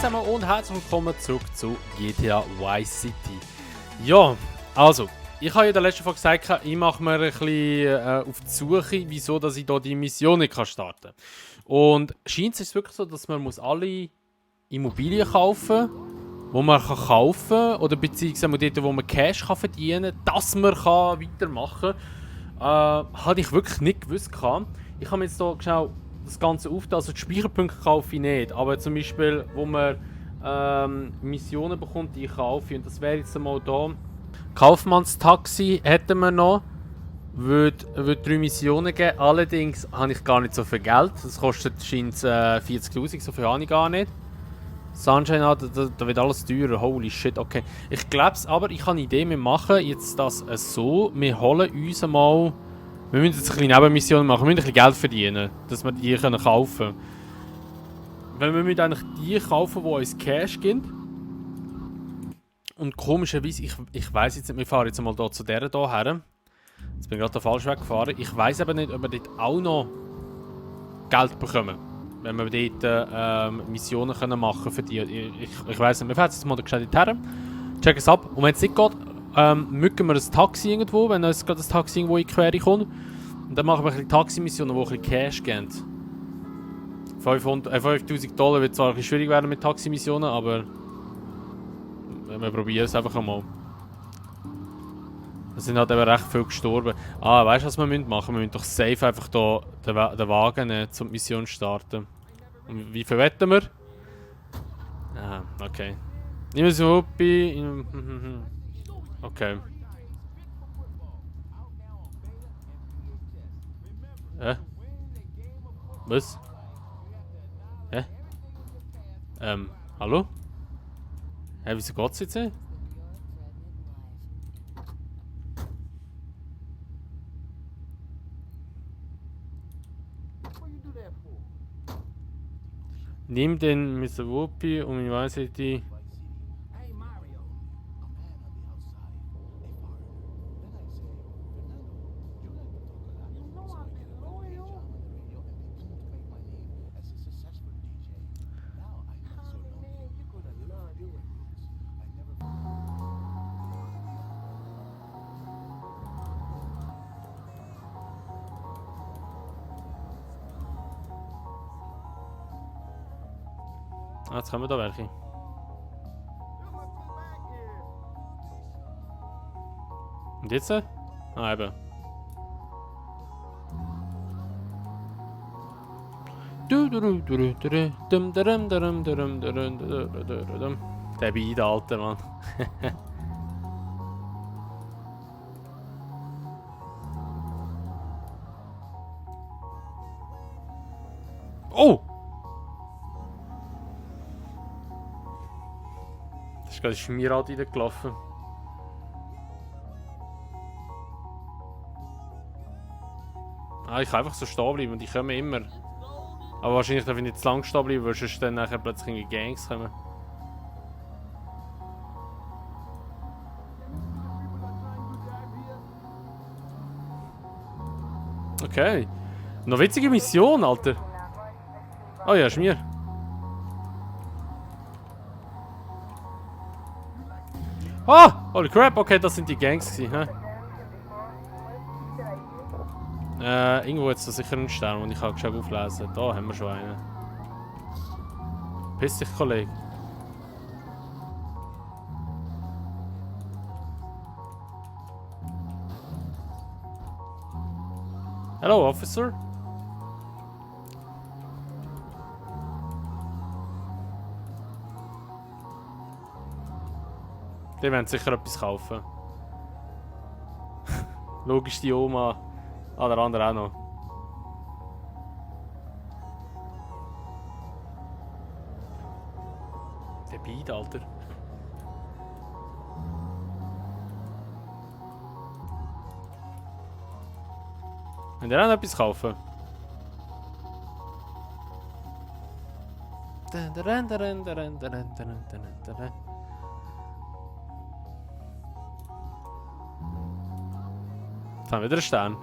zusammen und herzlich willkommen zurück zu GTA Vice City. Ja, also, ich habe ja in der letzten Folge gesagt, ich mache mir ein bisschen auf die Suche, wieso dass ich hier die Mission nicht starten kann. Und scheint es wirklich so, dass man alle Immobilien kaufen muss, die man kaufen kann, oder beziehungsweise dort, wo man Cash kann verdienen kann, dass man weitermachen kann. Hatte ich wirklich nicht gewusst. Ich habe mir jetzt hier geschaut, das Ganze auf, also die Speicherpunkte kaufe ich nicht, aber zum Beispiel, wo man Missionen bekommt, die ich kaufe, und das wäre jetzt einmal hier. Kaufmannstaxi hätten wir noch, würde 3 Missionen geben, allerdings habe ich gar nicht so viel Geld, das kostet scheint 40'000, so viel habe ich gar nicht. Sunshine, da wird alles teurer, holy shit, okay. Ich glaube es, aber ich habe eine Idee, wir machen jetzt das so, wir holen uns einmal. Wir müssen jetzt ein bisschen Nebenmissionen machen, wir müssen ein bisschen Geld verdienen, dass wir die kaufen können. Weil wir müssen eigentlich die kaufen, die uns Cash geben. Und komischerweise, ich weiss jetzt nicht, wir fahren jetzt mal hier zu der hier her. Jetzt bin ich gerade den falschen Weg gefahren. Ich weiss aber nicht, ob wir dort auch noch Geld bekommen. Wenn wir dort Missionen können machen für die. Ich weiss nicht, wir fahren jetzt mal gescheit her. Check es ab. Und wenn es nicht geht, mücken wir ein Taxi irgendwo, wenn uns gerade ein Taxi irgendwo in die Quere kommt. Und dann machen wir ein bisschen Taxi-Missionen, die ein bisschen Cash geben. 5'000 Dollar wird zwar ein bisschen schwierig werden mit Taxi-Missionen, aber wir probieren es einfach einmal. Es sind halt eben recht viel gestorben. Weißt du, was wir machen müssen? Wir müssen doch safe einfach hier den Wagen nehmen, um die Mission zu starten. Und wie viel wetten wir? Okay. Nimm es auf. Okay. Was? Hallo? Wieso geht's jetzt nicht? Nimm den Mr. Whoopi und ich weiß nicht die. Jetzt kommen wir da welche. Und jetzt? Eben. Der Beat, Alter, Mann. Oh! Da ist gerade ein Schmierrad reingelaufen. Ich kann einfach so stehen bleiben und die kommen immer. Aber wahrscheinlich darf ich nicht zu lang stehen bleiben, weil sonst dann nachher plötzlich in Gangs kommen. Okay. Noch witzige Mission, Alter. Oh ja, Schmier. Holy crap, okay, das sind die Gangs gewesen, irgendwo jetzt da sicher einen Stern, den ich schon auflesen kann. Da haben wir schon einen. Piss dich, Kollege. Hello, Officer. Die werden sicher etwas kaufen. Logisch die Oma. Der andere auch noch. Der Beat, Alter. Wenn der auch noch etwas kaufen? Jetzt haben wir wieder einen Stern.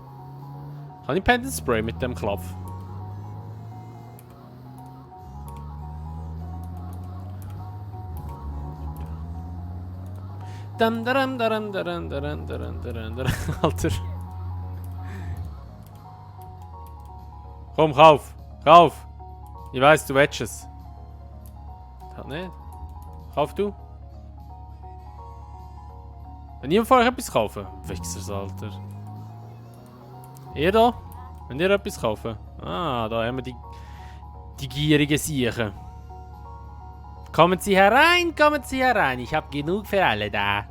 Kann ich Pendant Spray mit dem Klopf? Alter. Komm, kauf! Kauf! Ich weiss, du willst es. Hat nicht. Kauf du. Wenn niemand von euch etwas kaufen? Wichsers, Alter. Ihr da? Wenn ihr etwas kaufen? Ah, da haben wir die gierigen Siechen. Kommen Sie herein, kommen Sie herein. Ich habe genug für alle da.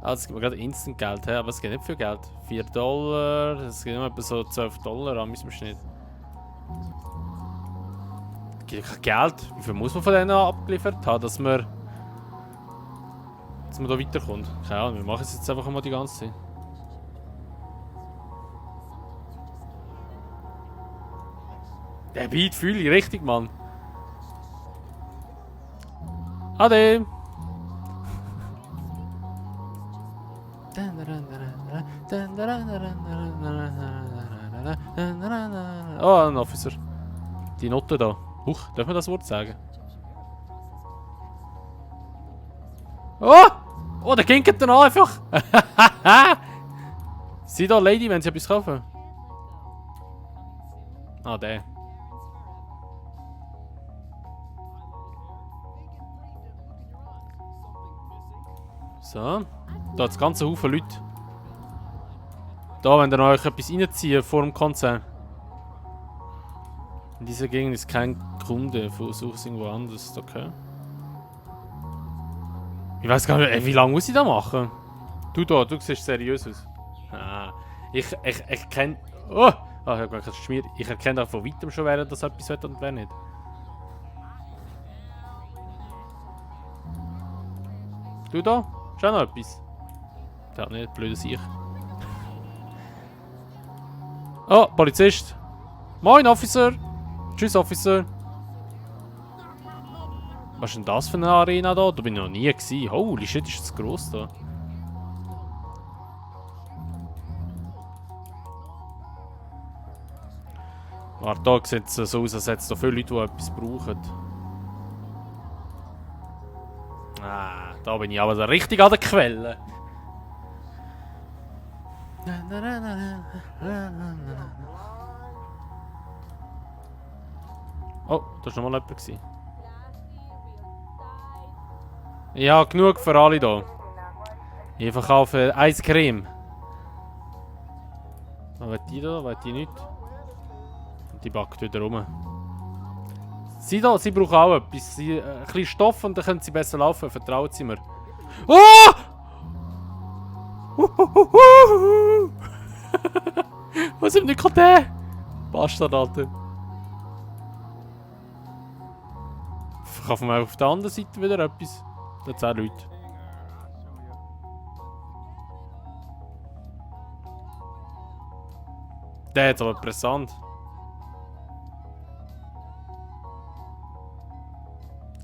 Ah, das gibt mir gerade Instant Geld, he? Aber es geht nicht viel Geld. 4 Dollar, das geht immer etwa so 12 Dollar an meinem Schnitt. Das gibt kein Geld. Wie viel muss man von denen abgeliefert haben, dass man da weiterkommt? Keine Ahnung, wir machen es jetzt einfach mal die ganze Zeit. Der Beat fühle ich richtig, Mann. Ade! Oh, ein Officer. Die Note da. Huch, darf man das Wort sagen? Oh! Oh, der kinkt dann einfach! Sieh da, Lady, wenn sie etwas kaufen. Ah, der. So. Da hat das ganze Haufen Leute. Da, wenn ihr euch etwas reinziehen vor dem Konzern. In dieser Gegend ist kein Kunde. Versuche es irgendwo anders. Okay. Ich weiß gar nicht, wie lange muss ich das machen? Du da, du siehst seriös aus. Ah, ich kenne. Oh! Ah, ich habe gar kein Schmier. Ich erkenne auch von weitem schon, wer das etwas hat und wer nicht. Du da? Ist auch noch etwas? Der hat nicht, blöde Sicht. Oh, Polizist! Moin, Officer! Tschüss, Officer! Was ist denn das für eine Arena da? Da bin ich noch nie gewesen. Holy shit, ist das gross da. Warte, da sieht es so aus, als hätte es da viele Leute, die etwas brauchen. Ah, da bin ich aber so richtig an der Quelle. Oh, da war nochmal jemand. Ich habe genug für alle hier. Ich verkaufe Eiscreme. Was will die da? Will die nicht? Und die backt wieder rum. Sie da, sie brauchen auch etwas. Ein bisschen Stoff und dann können sie besser laufen. Vertrauen Sie mir. Oh! Was ist denn nicht der? Bastard, Alter. Verkaufen wir auf der anderen Seite wieder etwas. Da 10 Leute. Der hat aber brisant.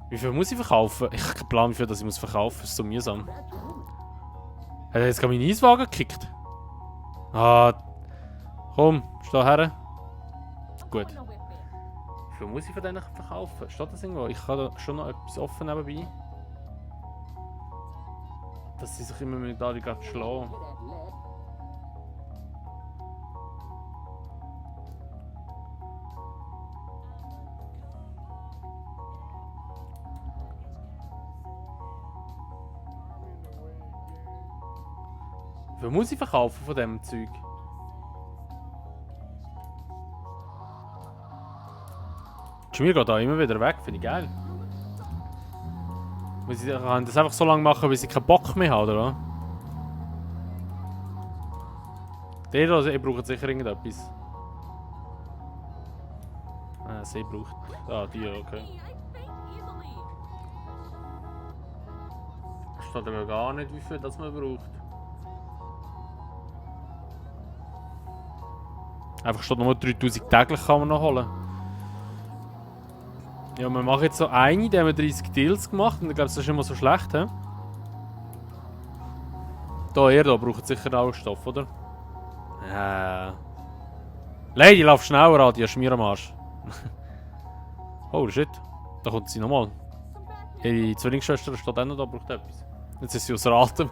Wie viel muss ich verkaufen? Ich habe keinen Plan, wie viel das ich muss verkaufen. Das ist so mühsam. Hat er jetzt gerade meinen Eiswagen gekickt? Ah. Komm, steh her. Gut. Wie viel muss ich von denen verkaufen? Steht das irgendwo? Ich habe da schon noch etwas offen nebenbei. Dass sie sich immer mit da gerade schlagen. Wie viel muss ich verkaufen von diesem Zeug? Die Schmier geht da immer wieder weg, finde ich geil. Ich kann das einfach so lange machen, bis ich keinen Bock mehr habe, oder? Der da, ihr braucht sicher irgendetwas. Ah, sie braucht. Ah, die, okay. Steht aber gar nicht, wie viel das man braucht. Einfach statt nur 3000 täglich kann man noch holen. Ja, wir machen jetzt so eine, da haben wir 30 Deals gemacht und ich glaube, das ist immer so schlecht, he? Da, ihr da braucht sicher auch Stoff, oder? Lady, lauf schneller an, die Schmier am Arsch. Oh shit, da kommt sie nochmal. Ihre Zwillingsschwester steht auch noch da, braucht etwas. Jetzt ist sie außer Atem.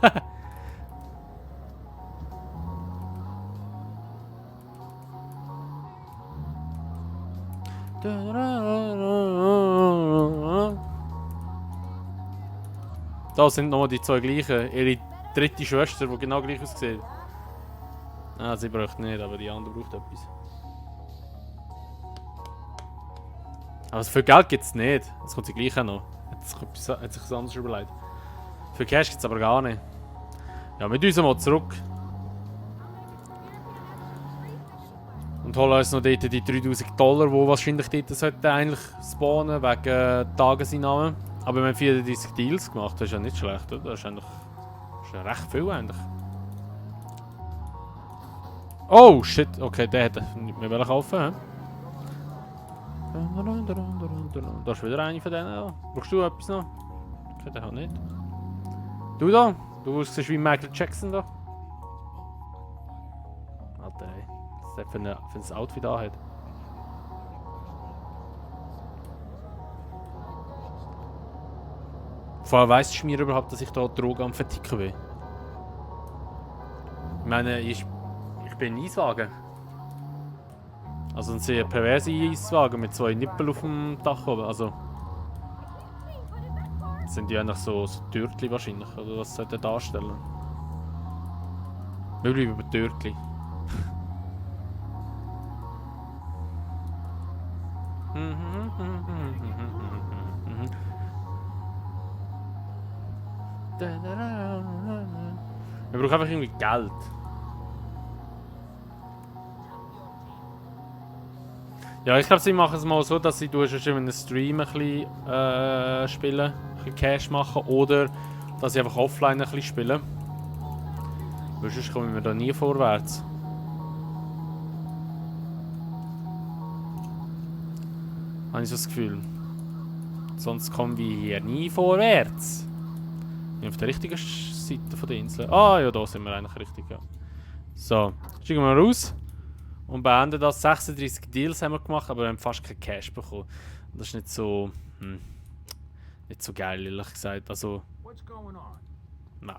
Da sind nochmal die zwei gleichen. Ihre dritte Schwester, die genau gleich aussieht. Ah, sie braucht nicht, aber die andere braucht etwas. Aber für Geld gibt es nicht. Das kommt sie gleich auch noch. Hat sich etwas anderes überlegt. Für Cash gibt es aber gar nicht. Ja, wir düsen mal zurück. Und holen uns noch dort die $3000, die wahrscheinlich dort sollten eigentlich spawnen, wegen Tageseinnahmen. Aber wir haben 34 Deals gemacht, das ist ja nicht schlecht, oder? Das ist eigentlich ja recht viel eigentlich. Oh shit, okay, der hätte wir wollen kaufen, hä? Da ist wieder eine von denen da. Brauchst du etwas noch? Okay, der hat nicht. Du da? Du siehst wie Michael Jackson da. Alter, ey. Was der für ein Outfit da hat. Vorher weiss mir überhaupt, dass ich da Drogen am Verticken bin. Ich meine, ich bin ein Eiswagen. Also ein sehr perverser Eiswagen mit zwei Nippeln auf dem Dach oben. Also. Sind die eigentlich so Türtli wahrscheinlich, oder was sollte er darstellen? Wir bleiben über Türtli. Wir brauchen einfach irgendwie Geld. Ja, ich glaube, sie machen es mal so, dass sie schon in einem Stream ein bisschen spielen, ein bisschen Cash machen, oder dass sie einfach offline ein bisschen spielen. Weil sonst kommen wir da nie vorwärts. Habe ich so das Gefühl. Sonst kommen wir hier nie vorwärts. Ich bin auf der richtigen Seite von der Insel. Ah ja, da sind wir eigentlich richtig, ja. So, steigen wir raus. Und beenden das. 36 Deals haben wir gemacht, aber wir haben fast kein Cash bekommen. Das ist nicht so... nicht so geil, ehrlich gesagt. Also... Nein.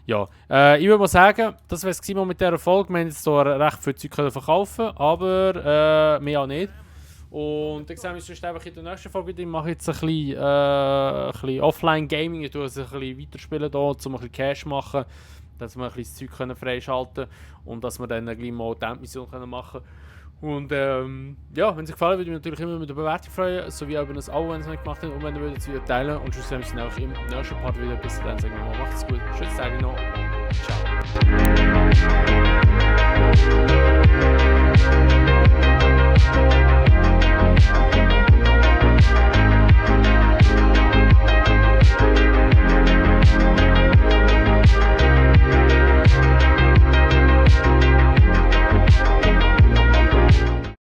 Ja, ich würde mal sagen, das wäre es mit dieser Folge. Wir haben jetzt hier recht viel Zeug verkaufen, aber mehr auch nicht. Und dann sehen wir uns sonst einfach in der nächsten Folge wieder. Ich mache jetzt ein bisschen Offline-Gaming. Ich tue es ein bisschen weiterspielen hier, um ein bisschen Cash zu machen. Dass wir ein bisschen das Zeug freischalten können und dass wir dann gleich mal die Endmission machen können. Und ja, wenn es euch gefallen würde ich mich natürlich immer mit der Bewertung freuen, sowie auch über das Abo, wenn ihr es nicht gemacht habt, und wenn ihr würdet es wieder teilen. Und sonst sehen wir uns auch im nächsten Part wieder. Bis dann sagen wir mal, macht's gut, schönen Tag noch und ciao.